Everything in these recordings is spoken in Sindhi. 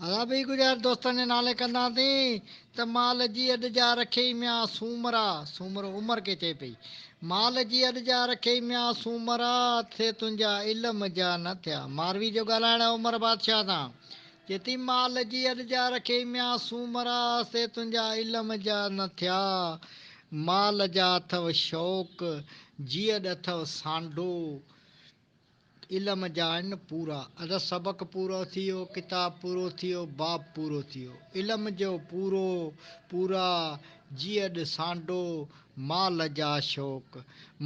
ادا ٻي گذار دوستن جي نالي ڪنداسين ته مال جي اڏ جا رکيئي ميان سومرا، سومرو عمر کي چئي پئي، مال جي اڏ جا رکيئي ميان سومرا، سي تنهنجا علم جا نه ٿيا. ماروي جو ڳالهائڻ آهي عمر بادشاهه سان. چئي ٿي مال جي اڏ جا رکيئي ميان سومرا، سي تنهنجا علم جا نه ٿيا. مال جا اٿو شوق، جي اڏ اٿو سانڍو. علم جا آهن پورا. ادا سبق پورو ٿي ويو، ڪتاب پورو ٿي ويو، باب پورو ٿي ويو. علم جو پورو، پورا، جي اڏ سانڍو، مال جا شوق.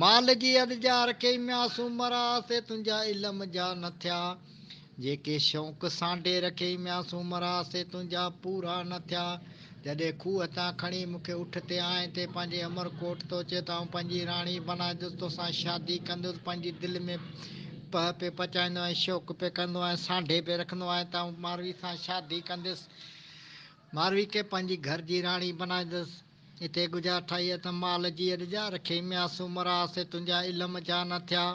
مال جي اڏ جا رکيئي ميان سومرا، سي تنهنجا علم جا نه ٿيا. جيڪي شوق سانڍي رکيئي ميان سومرا، سي تنهنجا پورا نه ٿيا. جڏهن کوهه تان کڻي مون کي اٺ تي آئين تي پنهنجي امر ڪوٽ تو چيو ته آئون پنهنجي راڻي بنائيندس، توسان شادي ڪندس، پنهنجي دل ۾ پهه پئي پچائيندو آهين، شوق پئي ڪندو آهين، سانڍي پئي رکندو آهين ته آئون ماروي سان شادي ڪندس، ماروي کي پنهنجي گهر جي راڻي بنائيندس. اتي ڳجها ٺاهي اٿم مال جي اڏ جا رکيئي ميان سومرا، سي تنهنجا علم جا نه ٿيا.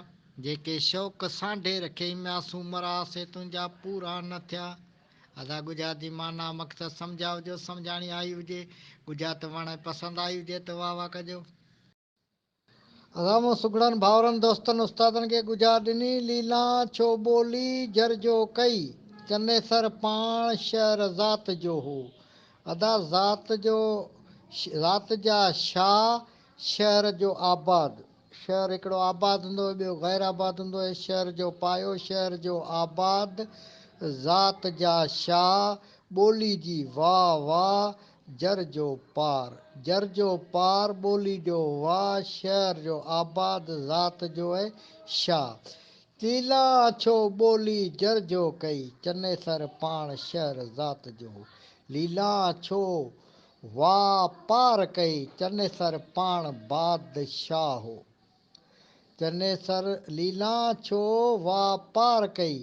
جيڪي شوق سانڍي رکيئي ميان سومرا، سي تنهنجا پورا نه ٿيا. ادا ڳجهارت جي معنيٰ مقصد سمجهاء جو سمجهاڻي آئي هجي. ڳجهارت وڻ ۽ پسند آئي هجي ته واه واه ڪجو. ادا مون سگهڙن ڀائرن دوستن استادن کي ڳجهار ڏني، ليلان ڇو ٻولي جر جو ڪئي، چنيسر پاڻ شهر ذات جو هو. ادا ذات جو ذات جا شاهه شهر جو آباد. شهر هڪڙو آباد هوندو هو ٻيو غير آباد هوندو هو. شهر جو پايو، شهر جو آباد، ذات جا شاهه، ٻولي جي واهه واهه، جر جو پار، جر جو پار، ٻولي جو واهه، شهر جو آباد، ذات جو ۽ شاهه. چيلا ڇو ٻولي جر جو ڪئي، چنيسر پاڻ شهر ذات جو هو. ليلان ڇو واهه پار ڪئي، چنيسر پاڻ بادشاهه هو. چنيسر ليلان ڇو واهه پار ڪئي،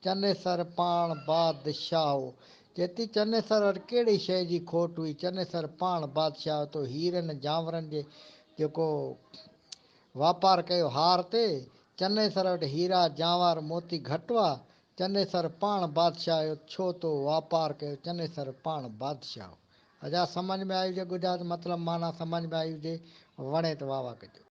چنيسر پاڻ بادشاهه هو. چيتي چنيسر وٽ ڪهڙي شيء جي کوٽ هئي، چنيسر پاڻ بادشاهه هو ته هيرن جانورن جي جيڪو واپار ڪيو هار تي، چنيسر وٽ هيرا، جانور، موتي گهٽ هئا، چنيسر پاڻ بادشاهه هيو، ڇو تو واپار ڪيو، چنيسر پاڻ بادشاهه هو. اجا سمجهه ۾ آئي هجي ڳجهارت مطلب معنيٰ سمجهه ۾ آئي هجي، وڻي ته واهه واهه ڪجو.